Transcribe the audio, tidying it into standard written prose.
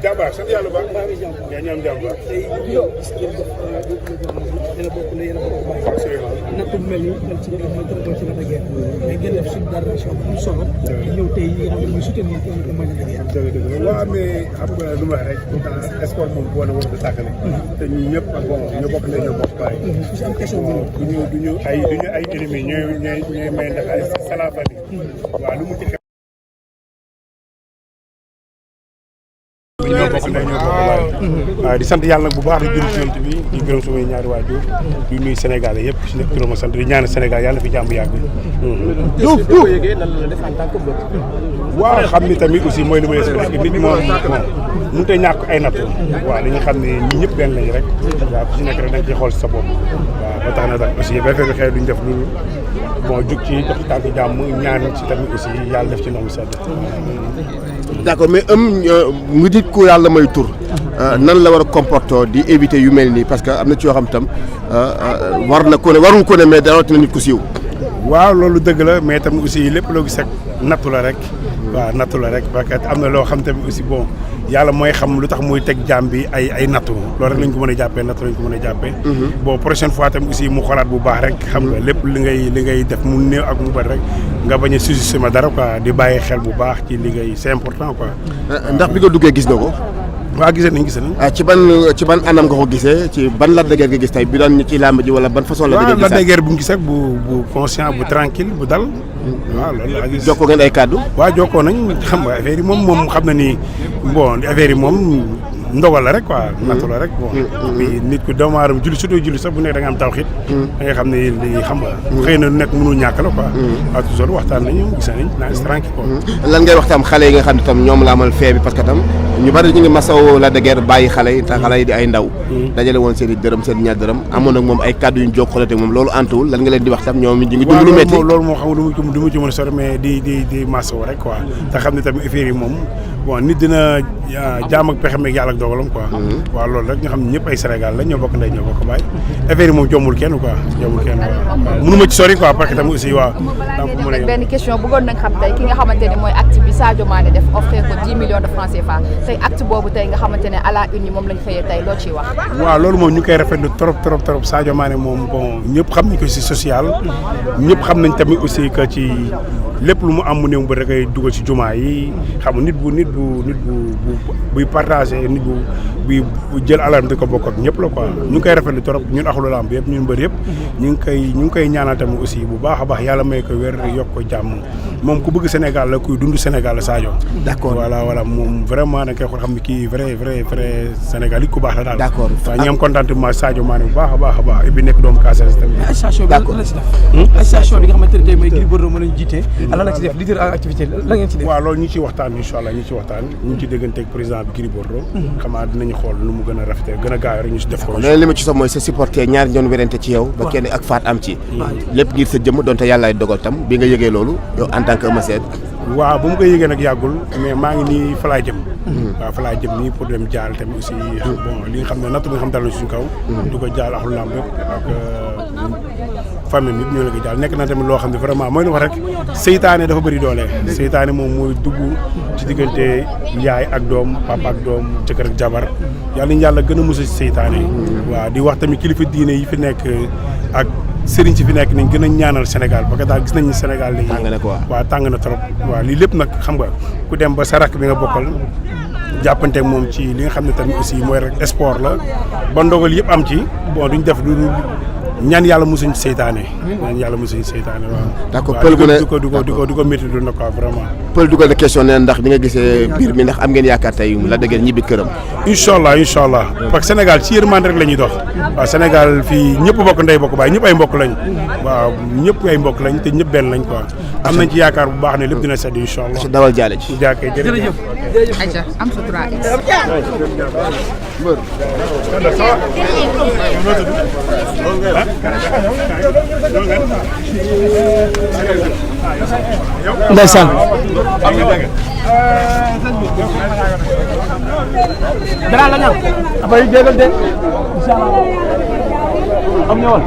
jàmbaar sant yàlla baax yaa ñam jàmbaar natt bu mel ni man ci li nga xamante ne ci la dëgër mais ngeen def suñu déclaration bu solo ñëw tey yi nga xam ne muy soutenir ko ñu ko mën a dëgër waaw mais xam nga lu ma rek sport moom boole war a tàggale te ñun ñëpp bon ñoo bokk ne ñoo bokk baay ci am question duñu ay ennemis ñooy may ndax ay salafani waaw lu mu ci ñoo bokk ndey ñoo bokk baay waaw di sant yàlla nag bu baax di jël ci yonent bi di gërëm samay ñaari waajur di nuyu Sénégal yëpp si nekk turam sant di ñaan Sénégal yàlla na fi jàmm yàgg waaw xam ni tamit aussi mooy li ma expliqué nit moom mënut a ñàkk ay natt waaw dañu xam ne ñi ñëpp benn lañ rek waaw ku si nekk rek dañ ciy xool si sa bopp waaw ba tax na tam aussi ba fekk xew duñ def lu bon jug ci dox ci tànk jàmm ñaan si tamit aussi yàlla def ci ndox mi sedd. d'accord mais mu di ko yàlla may tur nan la war a comporter di éviter yu mel nii parce que am na ci yoo xam tam war na ko ne warul ko ne mais rawatina nit ku siiw. waaw loolu dëgg la mais tamit aussi lépp loo gis rek nattu la rek. waaw nattu la rek parce que am na loo xam tamit aussi bon yàlla mooy xam lu tax muy teg jaam bi ay nattu loolu rek lañ ko mën a jàppee nattu lañ ko mën a jàppee. bon prochaine fois tamit aussi mu xoolaat bu baax rek xam nga lépp li ngay def mu néew ak mu bari rek nga bañ a sous-estimer dara quoi di bàyyi xel bu baax ci liggéey c'est important quoi. ndax bi nga duggee gis na ko. waaw gisee nañ ci ban anam nga ko gisee ci ban Lac de Guiers nga gis tey bi doon ci làmb ji wala ban façon la. Lac de Guiers bu ñu gis rek bu conscient bu tranquille bu dal. waaw loolu laa gis. jokkoo ngeen ay kàddu. waaw jokkoo nañ xam nga affaire yi moom xam na ni bon affaire yi moom ndogal la rek quoi. nattu la rek bon. nit ku doomu aadama julli surtout julli sax bu nekk da nga am tawxiit. da nga xam ne li xam nga. xëy na lu nekk mënul ñàkk la quoi. waaw toujours waxtaan nañu gis nañ naa tranquille quoi. lan ngay wax tam xale yi nga xam ne tam ñoom la amal fee bi parce que tam ñu bari ñu ngi masaw Lac de Guiers bàyyi xale yi te xale yi di ay ndaw. dajale woon seen i dërëm seen ñaar dërëm amoon ak moom ay kàddu yu ñu jokkalante moom loolu antuwul lan nga leen di wax tam ñoom ñu ngi dund lu métti. loolu moo xam du ma ci mën a sori mais di masaw rek quoi. te xam ne tamit affaire yi moom bon nit dina jaam ak pexem ak yàlla ak dogalam quoi. waaw loolu rek nga xam ne ñëpp ay Sénégal la ñoo bokk ndey ñoo bokk baay affaire yi moom jombul kenn quoi jombul kenn waaw mënu ma ci sori quoi parce que tamit aussi waaw. donc benn question bëggoon nañ xam tey ki nga xamante ne mooy acte bi Sadio Mané def offrir ko 10 millions de francs CFA tey acte boobu tey nga xamante ne à la une yi moom lañ xëyee tey loo ciy wax. waaw loolu moom ñu koy rafetlu trop Sadio Mané moom bon ñëpp xam nañ ko ci social ñëpp xam nañ tamit aussi que ci lépp lu mu am mu néew ba da koy dugal ci jumaa yi xam nga nit bu buy partagé nit bu jël alam di ko bokk ak ñëpp la quoi ñu ngi koy rafetlu trop ñun axlu lamb yëpp ñun mbër yëpp ñu ngi koy ñaanal tamit aussi bu baax a baax yàlla may ko wér yokk ko jàmm moom ku bëgg Sénégal la kuy dund Sénégal la Sadio. d'accord voilà moom vraiment da nga koy xool xam ne kii vrai Sénégal yi ku baax la daal. d'accord waaw ñu am contentement Sadio Mané bu baax a baax et puis nekk doomu Casamance tamit. association bi lan la ci def. association bi nga xamante ne tey mooy Gris Bordeaux mën a jiite. lan la ci def leader ak activité la ngeen ci def. waaw loolu ñu ngi ciy waxtaan incha allah ñu ngi ciy waxtaan ñu ngi ciy dégganteeg président bi Gris Bordeaux. xam naa dinañu xool nu mu gën a rafetee gën a gaaw rek ñu si def ko. leneen li ma ci sox mooy sa supporter ñaar ñoon werante ci yow ba kenn ak faat am ci lépp ngir sa jëmm donte yàllaay dogal tam bi nga yëgee loolu yow en tant que Eumeu Sène. waaw bu mu ko yëgee nag yàggul mais maa ngi nii fa laa jëm. waaw fa laa jëm nii pour dem jaal tamit aussi bon li nga xam ne natt bi nga xam dal na suñu kaw. du ko jaal axlu lamb yëpp ak famille bi ñoo la ko jaal nekk na tamit loo xam ne vraiment mooy lu wax rek seytaane dafa bëri doole. seytaane moom mooy dugg ci diggante yaay ak doom papa ak doom jëkkër ak jabar yàlla nañu yàlla gën a musa ci seytaane. waaw di wax tamit kilifa diine yi fi nekk ak. sëriñ si fi nekk nañ gën a ñaanal Sénégal parce que daal gis nañ ni Sénégal léegi tàng na quoi waaw tàng na trop waaw lii lépp nag xam nga ku dem ba sa rakk bi nga bokkal jàppanteeg moom ci li nga xam ne tamit aussi mooy rek sport la ba ndogal yëpp am ci bon duñ def lu ñaan yàlla musuñ seytaane ñaan yàlla musuñ seytaane waaw. d'accord pël gu ne di ko métti du na quoi vraiment. pël dugal na question ne ndax bi nga gisee biir mi ndax am ngeen yaakaar tey la dëgg ñibbi këram. incha allah parce que Sénégal ci yërmande rek la ñuy dox. waaw Sénégal fii ñëpp bokk ndey bokk baay ñëpp ay mbokk lañ. waaw ñëpp ay mbokk lañ te ñëpp benn lañ quoi. am nañ ci yaakaar bu baax ne lépp dina sedd incha allah. dawal jaale ci. jërëjëf. Aïcha am sa 3X. Ndeysaan dara la ñam après déggal de inshallah am ñëwal